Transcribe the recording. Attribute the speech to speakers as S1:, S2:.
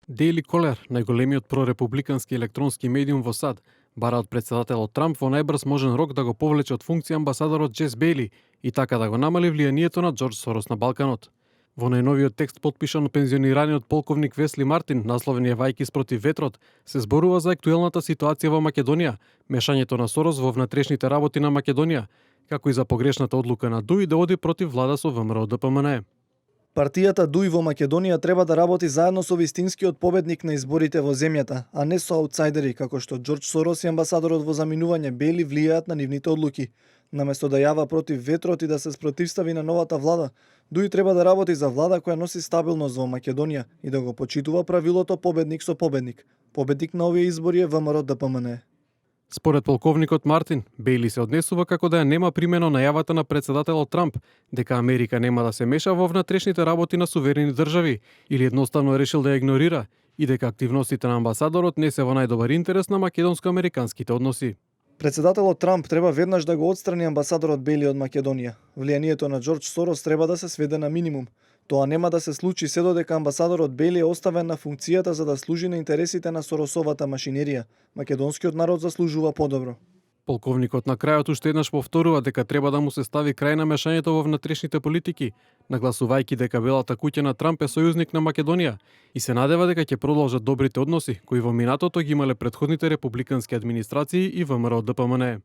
S1: Daily Caller, најголемиот прорепубликански електронски медиум во САД, бара од претседателот Трамп во најбрз можен рок да го повлече од функција амбасадорот Джес Бейли и така да го намали влијанието на Џорџ Сорос на Балканот. Во најновиот текст подпишан од пензионираниот полковник Весли Мартин, насловен Јавајки спротив ветрот, се зборува за актуелната ситуација во Македонија, мешањето на Сорос во внатрешните работи на Македонија, како и за погрешната одлука на ДУИ да оди против влада со ВМРО ДПМН.
S2: Партијата ДУИ во Македонија треба да работи заедно со вистинскиот победник на изборите во земјата, а не со аутсайдери како што Џорџ Сорос и амбасадорот во заминување Бейли влијаат на нивните одлуки. Наместо да јава против ветрот и да се спротивстави на новата влада, ДУИ треба да работи за влада која носи стабилност во Македонија и да го почитува правилото победник со победник. Победник на овие избори е ВМРО ДПМН.
S1: Според полковникот Мартин, Бейли се однесува како да ја нема примено најавата на претседателот Трамп дека Америка нема да се меша во внатрешните работи на суверени држави или едноставно решил да ја игнорира и дека активностите на амбасадорот не се во најдобар интерес на македонско-американските односи.
S2: Претседателот Трамп треба веднаш да го отстрани амбасадорот Бейли од Македонија. Влијанието на Џорџ Сорос треба да се сведе на минимум. Тоа нема да се случи се додека амбасадорот Бейли е оставен на функцијата за да служи на интересите на Соросовата машинерија. Македонскиот народ заслужува подобро.
S1: Полковникот на крајот уште еднаш повторува дека треба да му се стави крај на мешањето во внатрешните политики, нагласувајќи дека Белата куќа на Трамп е сојузник на Македонија и се надева дека ќе продолжат добрите односи кои во минатото ги имале претходните републикански администрации и ВМРО ДПМН.